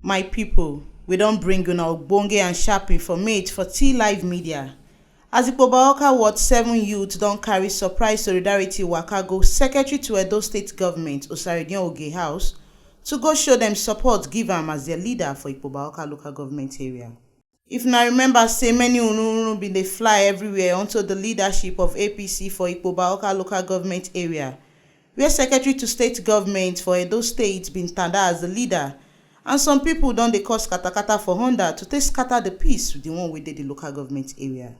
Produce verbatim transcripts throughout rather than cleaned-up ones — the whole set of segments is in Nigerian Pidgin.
My people, we don bring una ogbonge and sharp informate for T Live Media. As Ikpoba Oka Ward seven youth don carry surprise solidarity waka go Secretary to Edo State Government, Osaridion Oge House, to go show dem support, give am as their leader for Ikpoba Oka Local Government Area. If una remember say many urunrun bin dey fly everywhere unto the leadership of A P C for Ikpoba Oka Local Government Area, where Secretary to State Government for Edo State bin tanda as the leader, and some people don dey cause katakata for Honda to take scatter the peace with the one wey dey the local government area.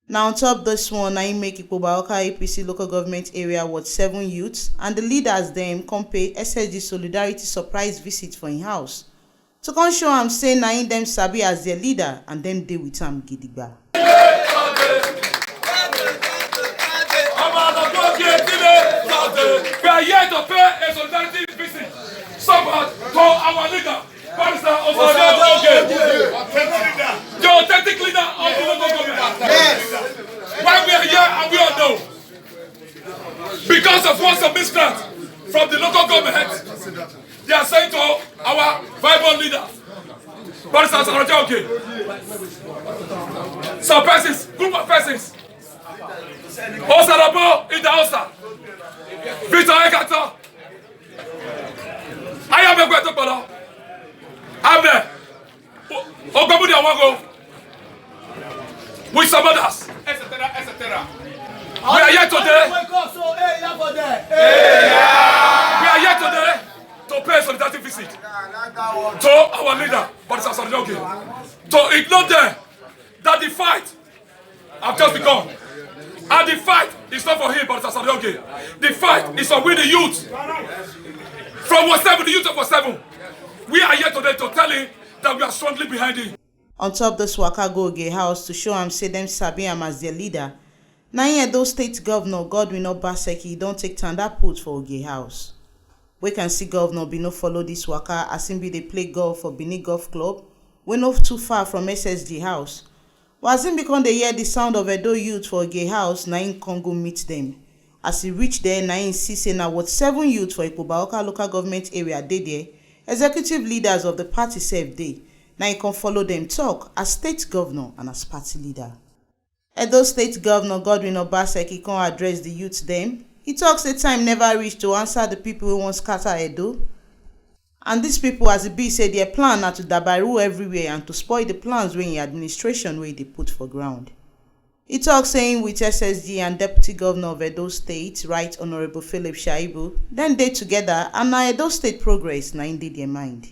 Na on top this one, na im make Ikpoba Oka A P C Local Government Area Ward seven youths and the leaders dem come pay S S G Solidarity surprise visit for im house to come show am say na im dem sabi as their leader and dem dey with am gidigba. We are here to pay a solidarity visit support to our leader, Barrister Osade Oge, the authentic leader of the local government. Why we are here and we all know. Because of one miscreant from the local government, they are saying to our vibrant leader, Barrister Osade Oge, some persons, group of persons, Osarabo Idahosa, Victor Ekato, Ayamegwe Tokpolo, Abner, Ogbamudi Awago, with some others, et cetera, et cetera. We are here today. We are here today to pay a solidarity visit to our leader, Barrister Osade Oge, to ignore them that the fight have just begun. And the fight is not for him, Barrister Osade Oge. The fight is for we, the youth. From Ward seven, the youth of Ward seven. We are here today to tell him that we are strongly behind him. On top this waka go Oge house to show am say dem sabi am as their leader, na im Edo State Governor Godwin Obaseki don take tanda put for Oge house. Wey can see Governor bin no follow this waka as im bin dey play golf for Benin Golf Club, wey no too far from S S G house. But as im bin come dey hear the sound of Edo youth for Oge house, na im come go meet dem. As e reach there, na im see say na Ward seven youth for Ikpoba Oka Local Government Area dey there, executive leaders of the party sef dey. Na im come follow dem talk as state governor and as party leader. Edo State Governor Godwin Obaseki come address the youth dem. He talk say time never reach to answer the people wey wan scatter Edo. And these people, as e be say their plan na to dabaru everywhere and to spoil the plans wey im administration wey e dey put for ground. He talk say im with S S G and Deputy Governor of Edo State, Right Honourable Philip Shaibu, dem dey together and na Edo State progress na im dey their mind.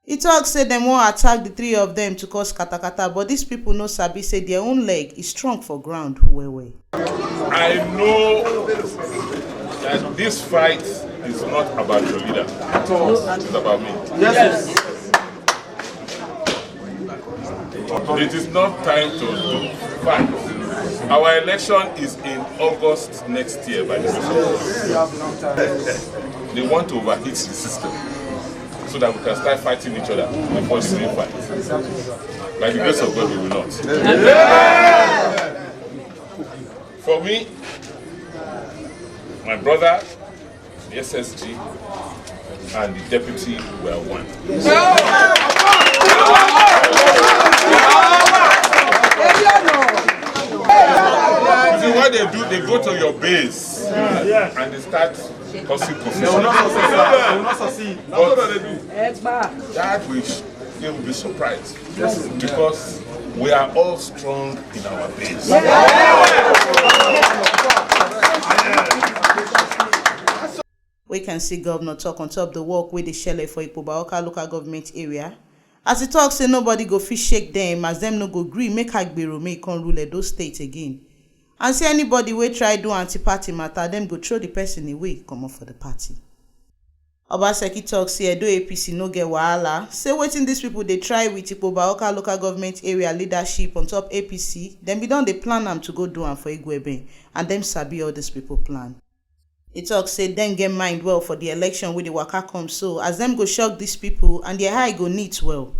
He talk say dem wan attack the three of them to cause katakata, but these people no sabi say their own leg is strong for ground well well. I know that this fight is not about your leader. It's about me. Yes. It is not time to do fight. Our election is in August next year by the grace of God. They want to overheat the system so that we can start fighting each other before the main fight. By the grace of God, we will not. For me, my brother, the S S G, and the deputy were one. See what they do, they go to your base and they start causing confusion. They will not succeed, sir. They will not succeed. But that which they will be surprised because we are all strong in our base. We can see governor talk on top the work wey dey shele for Ikpoba Oka local government area. As he talk say nobody go fit shake them as them no go gree make Agbero make come rule Edo State again. And say anybody wey try do anti-party matter, them go throw the person away comot for the party. Obaseki talk say Edo A P C no get wahala, say wetin these people dey try with Ikpoba Oka local government area leadership on top A P C, dem bin don dey plan am to go do am for Igweben, and dem sabi all these people plan. E talk say dem get mind well for the election wey dey waka come so, as dem go shock these people and their eye go neat well.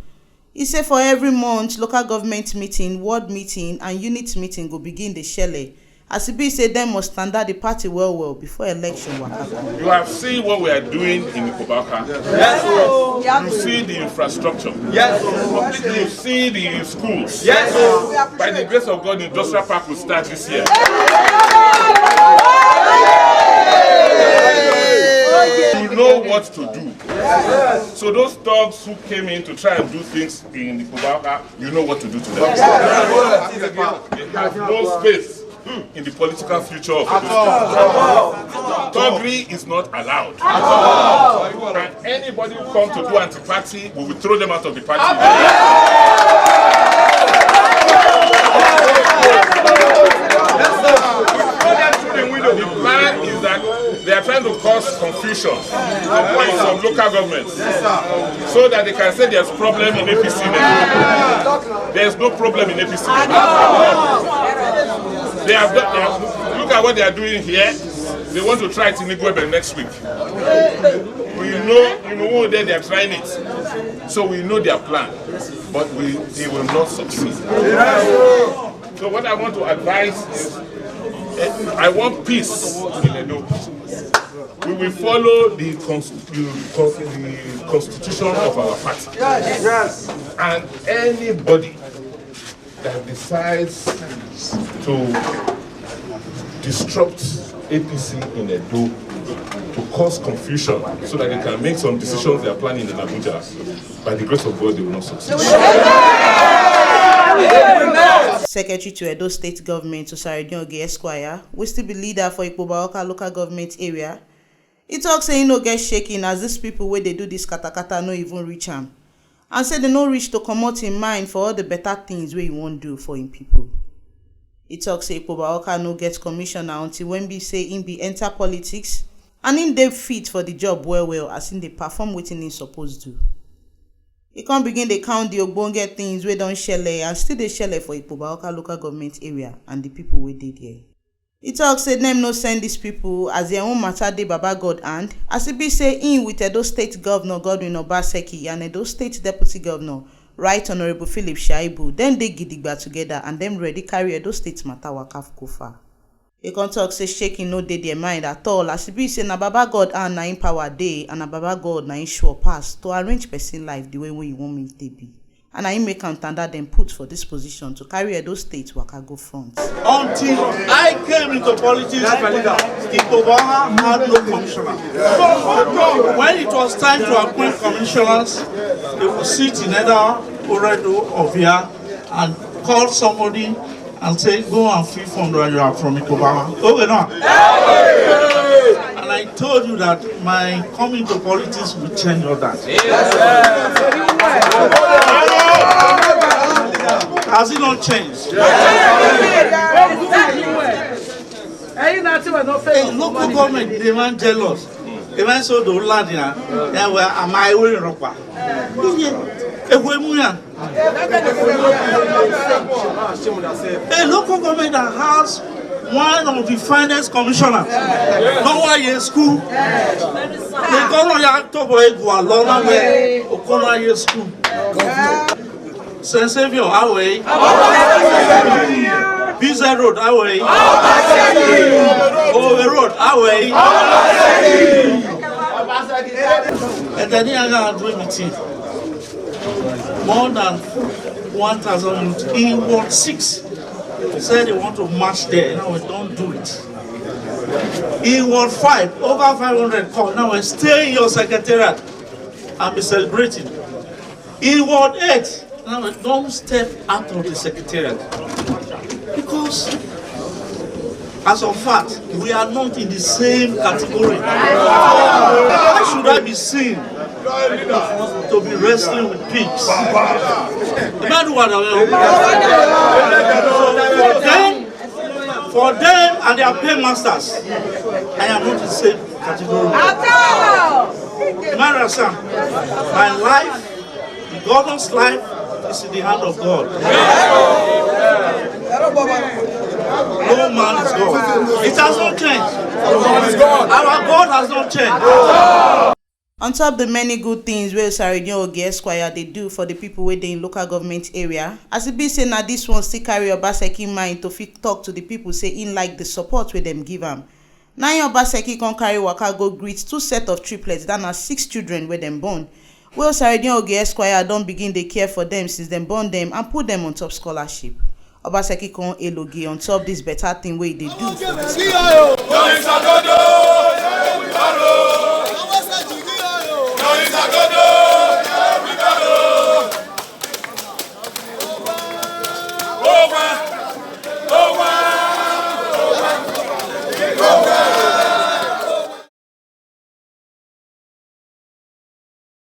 E say for every month, local government meeting, ward meeting and unit meeting go begin dey shele, As e be say dem must standard the party well well before election waka come. You have seen what we are doing in Ikobaka. Yes, you see the infrastructure. Yes, you see the schools. Yes, by the grace of God, industrial park will start this year. You know what to do. So those thugs who came in to try and do things in Ikobaka, you know what to do to them. They have no space in the political future of Edo State. Thuggery is not allowed. And anybody who comes to do anti-party, we will throw them out of the party. The plan is that they are trying to cause confusion in some local governments so that they can say there's problem in A P C. There's no problem in A P C. They have, done, they have look at what they are doing here. They want to try it in Igwebe next week. We know, you know, that they are trying it, so we know their plan, but we they will not succeed. So what I want to advise is, eh, I want peace in Edo. We will follow the, const- the, con- the constitution of our party. Yes. And anybody that decides to disrupt A P C in Edo, to cause confusion so that they can make some decisions they are planning in Abuja, by the grace of God, they will not succeed. Secretary to Edo State Government, Osaredion Oge Esquire, wey still be leader for Ikpobaoka local government area, e talk say e no get shaking as these people wey dey do this katakata no even reach am, and say dem no reach to comot im mind for all the better things wey e wan do for im people. E talk say Ikpobaoka no get commissioner until when be say im be enter politics, and im dey fit for the job well well as im dey perform wetin im suppose do. E come begin dey count the ogbonge things wey don shele and still dey shele for Ikpobaoka local government area and the people wey dey there. E talk say dem no send these people as their own matter dey Baba God hand, as e be say im with Edo State Governor Godwin Obaseki and Edo State Deputy Governor, Right Honourable Philip Shaibu, dem dey gidigba together and dem ready carry Edo State matter waka go far. E come talk say shaking no dey their mind at all, as e be say na Baba God hand na im power dey and na Baba God na im sure pass to arrange person life the way wey you wan make e take be. And na im make am tanda dem put for this position to carry Edo State waka go front. Until I came into politics, Ikpobaha had no commissioner. When it was time to appoint commissioners, they would sit in either Oredo or Via and call somebody and say, "Go and fill form that you are from Ikobama." Okay, no. And I told you that my coming to politics will change all that. Has it not changed? A local government, they man jealous. They man so do land ya. Ya we amai we ropa. Ewe mu ya. A local government that has one of the finest commissioners. No one year school. The governor ya to boy go along we Okona year school. Saint Saviour, away. B Z Road, away. Owe Road, away. And then here I do a meeting. More than one thousand youth in Ward six said they want to march there. Now we don't do it. In Ward five, over five hundred call. Now we stay in your secretariat and be celebrating. In Ward eight, now we don't step out of the secretariat. Because as of fact, we are not in the same category. Why should I be seen to be wrestling with pigs? Then, for them and their paymasters, I am not in the same category. Marasa, my life, the governor's life is in the hand of God. No man is God. It has not changed. Our God has not changed. On top the many good things wey Osaredin Oge Esquire dey do for the people wey dey in local government area, as e be say na this one still carry Obaseki mind to fit talk to the people say im like the support wey dem give am. Na im Obaseki come carry waka go greet two set of triplets, that na six children wey dem born. Wey Osaredin Oge Esquire don begin dey care for them since dem born them and put them on top scholarship. Obaseki come eloge on top this better thing wey e dey do for this.